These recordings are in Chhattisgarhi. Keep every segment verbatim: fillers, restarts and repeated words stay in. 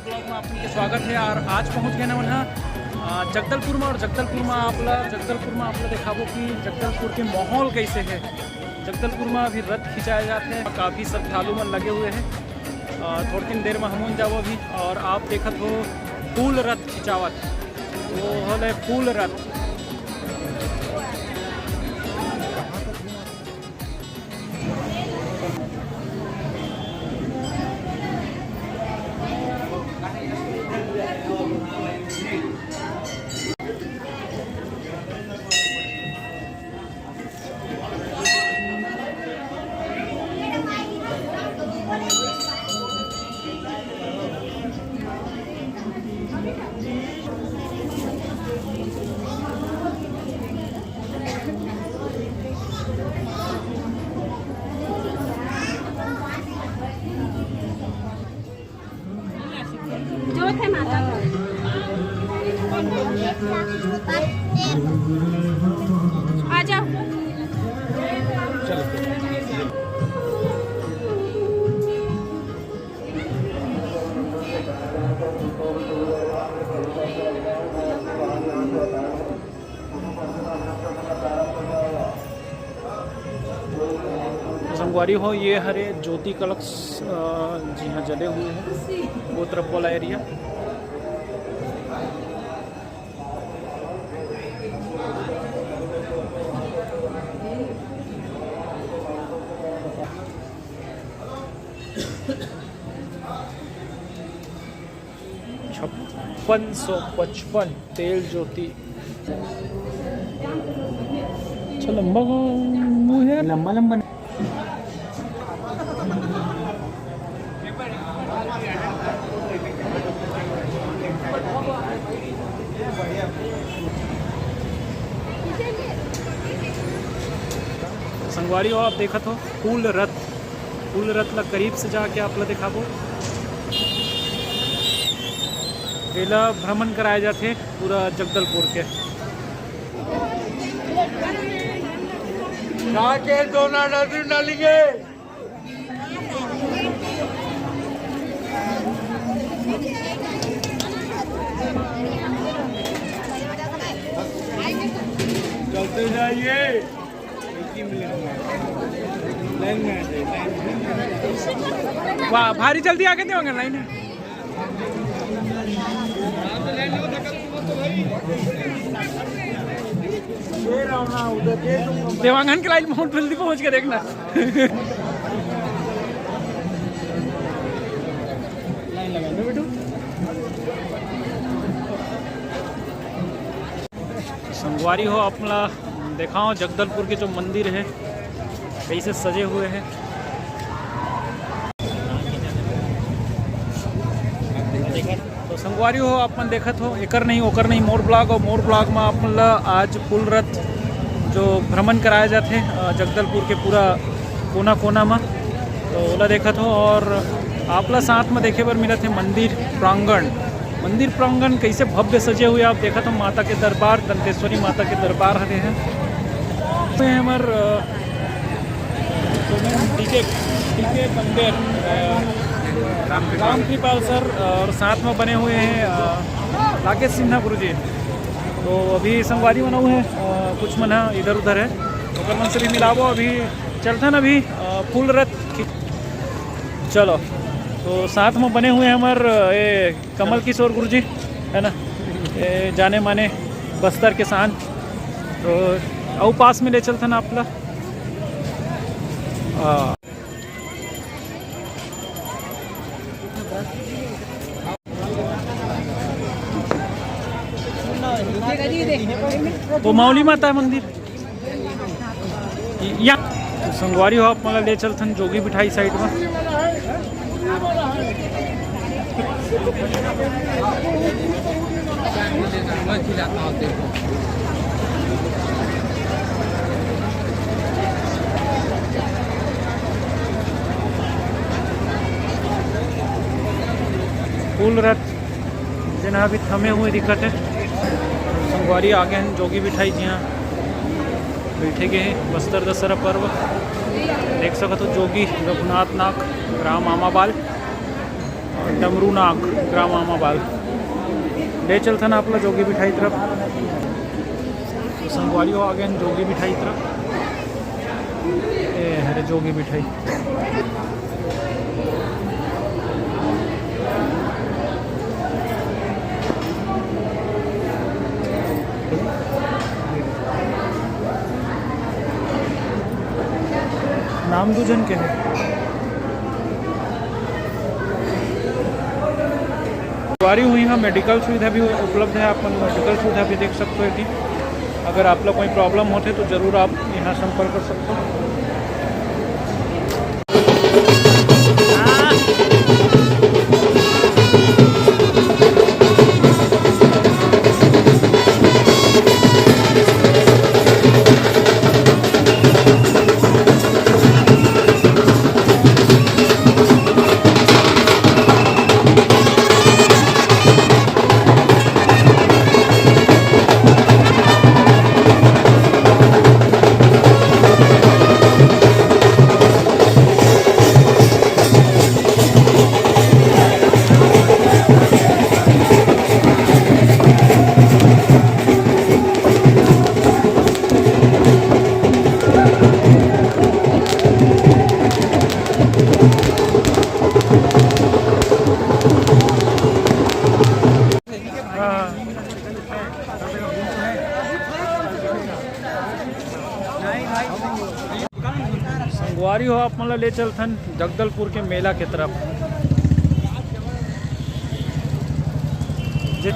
Vlog में आप मन के स्वागत है। और आज पहुंच गए ना मन ह, अ, जगदलपुर में। और जगदलपुर में आप ला, जगदलपुर में आप ला दिखाबो कि जगदलपुर के माहौल कैसे है। जगदलपुर में अभी रथ खिंचाए जाते हैं, काफ़ी श्रद्धालु मन लगे हुए हैं। अ, थोड़किन देर में हमन जाबो अभी। और आप देखत हो फूल रथ खिंचावत, वो होले फूल रथ। जोत है माता का। आ जाओ। तो संगवारी हो, ये हरे ज्योति कलश, अ, जिहाँ जले हुए हैं, वो तरफ वाला एरिया। छप्पन सौ पचपन तेल ज्योति। अच्छा, लंबा मुंह है। लंबा लंबा। संगवारी हो, आप देखत हो फूल रथ, फूल रथ ला करीब से जाके आप ला दिखाबो। एला भ्रमण कराए जाथे पूरा जगदलपुर के। जाके दोना नदी नलिगे। चलते जाइए। लाइन में आ जाइए, लाइन में। वाह, भारी जल्दी आगे देवांगन लाइन है। देवांगन के लाइन बहुत जल्दी पहुंच के देखना। लाइन लगा दो बेटू। संगवारी हो, आप ला देखाओ जगदलपुर के जो मंदिर है, कैसे सजे हुए हैं। तो संगवारी हो, आप मन देखत हो एकर नहीं ओकर नहीं मोर ब्लॉग, और मोर ब्लॉग में आप मन ला आज फूल रथ जो भ्रमण कराए जाथे, अ, जगदलपुर के पूरा कोना कोना में, तो ओला देखत हो। और आप ला साथ में देखे बर मिलत हे मंदिर प्रांगण। मंदिर प्रांगण कैसे भव्य सजे हुए आप देखत हो। माता के दरबार, दंतेश्वरी माता के दरबार हरे हैं। ये हमर, अ, डीके, डीके मंदिर, अ, राम कृपाल सर, अ, और साथ में बने हुए हैं, अ, राकेश सिन्हा गुरुजी। तो अभी संगवारी मन अउ है, अ, कुछ मन ह इधर उधर है, ओकर मन से भी मिलाबो। अभी चलथन अभी, अ, फूल रथ खि-, चलो, तो साथ में बने हुए हैं हमर, अ, ये कमल किशोर गुरुजी, है ना, ये जाने माने बस्तर के शान। तो अउ पास में ले चलथन आप ला। हाँ। वो मौली माता मंदिर। या तो संगवारी हो, आप मन ला ले चलथन जोगी बिठाई साइड में। फूल रथ जेन ह अभी थमे हुए दिखत हे। संगवारी आगे हन जोगी बिठाई जिहाँ बैठे गे हे बस्तर दशहरा पर्व। देख सकत हो जोगी रघुनाथ नाग राम आमाबाल। डमरू नाग, ग्राम आमाबाल। ले चलथन आप ला जोगी मिठाई तरफ। तो संगवारी हो, आ गेन जोगी मिठाई तरफ। ए हरे जोगी मिठाई। नाम दू झन के हे। संगवारी हो, इहाँ मेडिकल सुविधा भी उपलब्ध है, आप मन मेडिकल सुविधा भी देख सकते हो। यदि अगर आप लोग कोई प्रॉब्लम होते तो जरूर आप यहाँ संपर्क कर सकते हो। संगवारी हो, आप मन ला ले चलथन जगदलपुर के मेला के तरफ। जे-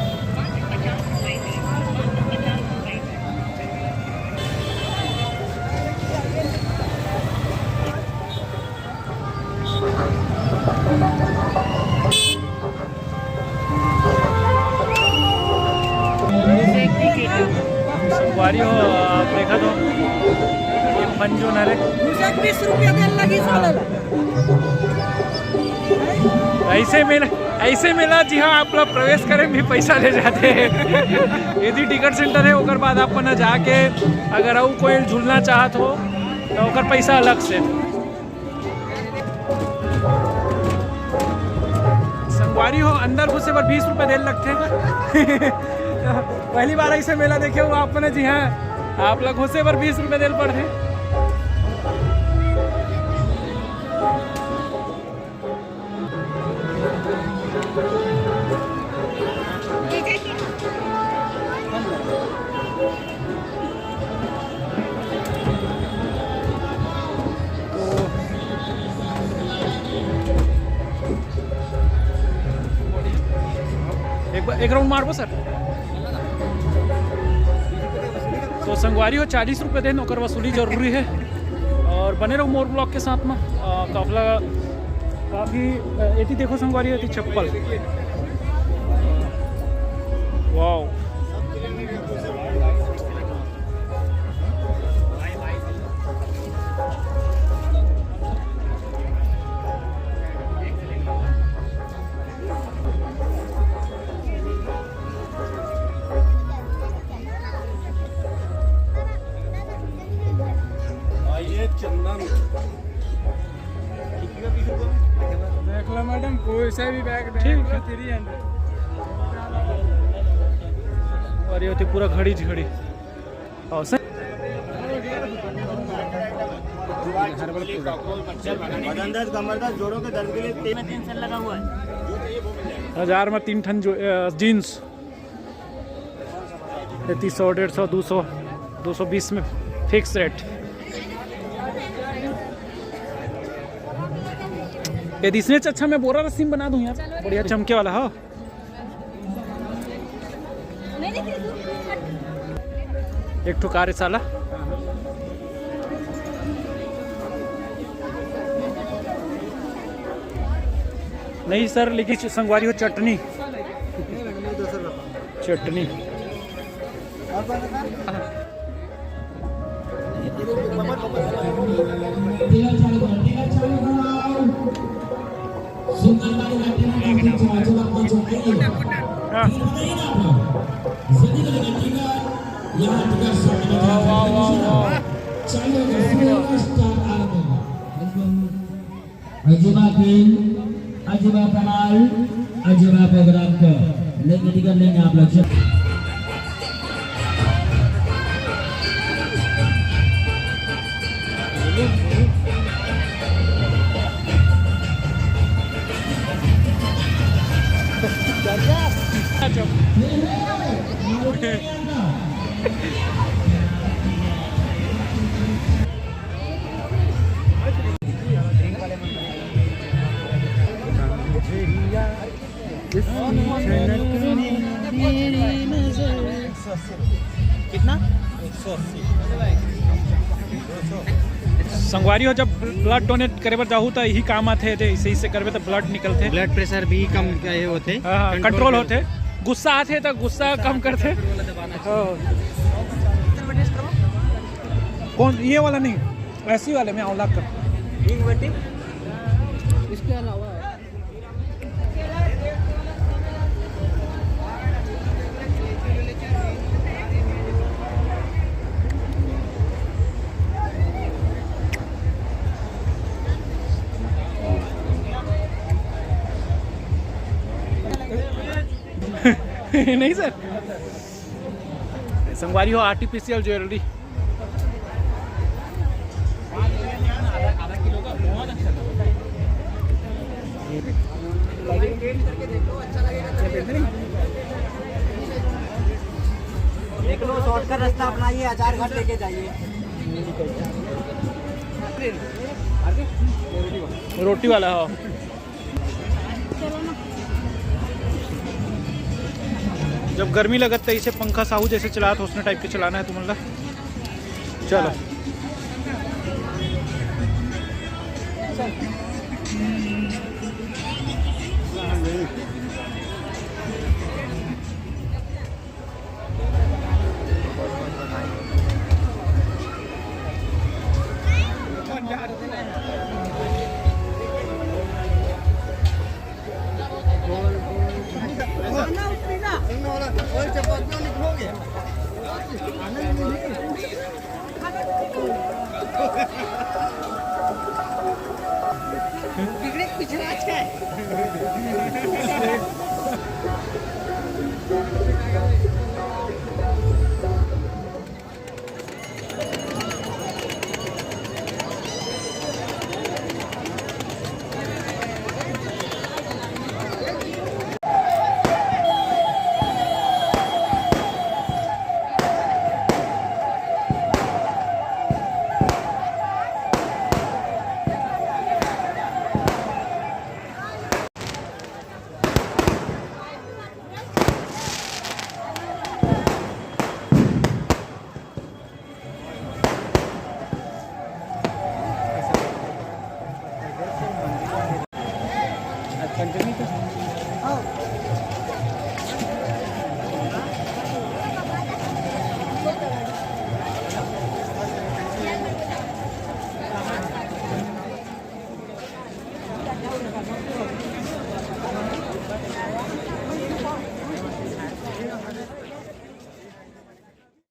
संगवारी हो, आप देखत हो, ये फन जोन हरे। बीस रुपया देन लगी साला। ऐसे मेला, ऐसे मेला जी हाँ, आप लोग प्रवेश करे भी पैसा ले जाते हैं। यदि टिकट सेंटर है, ओकर बाद आप मन जाके अगर अउ कोई झूलना चाहत हो, तो ओकर पैसा अलग से। संगवारी हो, अंदर घुसे बर बीस रुपए देल लगथे। पहली बार ऐसे मेला देखे हो आप मन जी हाँ, आप ला घुसे बर बीस रुपए देल पड़थे। एक बार, एक राउंड मारबो सर। तो संगवारी हो, चालीस रुपये देन, ओकर वसूली जरूरी है। और बने रहो मोर ब्लॉग के साथ में। अ, काफला काफी, अ, एती देखो संगवारी, एती चप्पल। वाओ। आइए चंदन। देख लो मैडम, कोई सा भी बैग देख ठीक लो, है। Three hundred. और ये होती पूरा घड़ी झड़ी। और सर, वजन दर्द, कमर दर्द, जोड़ों के दर्द के लिए तेल में टेंशन लगा हुआ है। हजार में तीन ठन जो, अ, जींस। ये तीस सौ, डेढ़ सौ, दो सौ, दो सौ बीस में फिक्स रेट। ये इसने अच्छा, मैं बोरा रस्सी में बना दूं यार, बढ़िया चमके वाला हो। एक ठो कार है साला। नहीं सर, लेकिन संगवारी हो चटनी। चटनी। हाँ। वाह, वाह, वाह, वाह। अजमा के अजीबा पंडाल, अजीबा प्रोग्राम को लेंगे, टिकट लेंगे आप लोग। कितना? संगवारी हो, जब ब्लड डोनेट करे बर जाहू, त यही काम आथे, जे इसे, इसे करबे, त ब्लड निकलथे। ब्लड प्रेशर भी कम, ये होथे, हाँ, हाँ, कंट्रोल कंट्रोल होथे। गुस्सा आथे, त गुस्सा कम करथे। हाँ। कौन, ये वाला नहीं, ऐसी वाले में आंवला का। इसके अलावा नहीं सर, संगवारी हो, आर्टिफिशियल ज्वेलरी। देख लो, शॉर्टकट रास्ता अपनाइए, अचार घर लेके जाइए। रोटी वाला हो। जब गर्मी लगत, त इसे पंखा साहू जैसे चलात, उसने टाइप के चलाना है तुमन ला। चलो।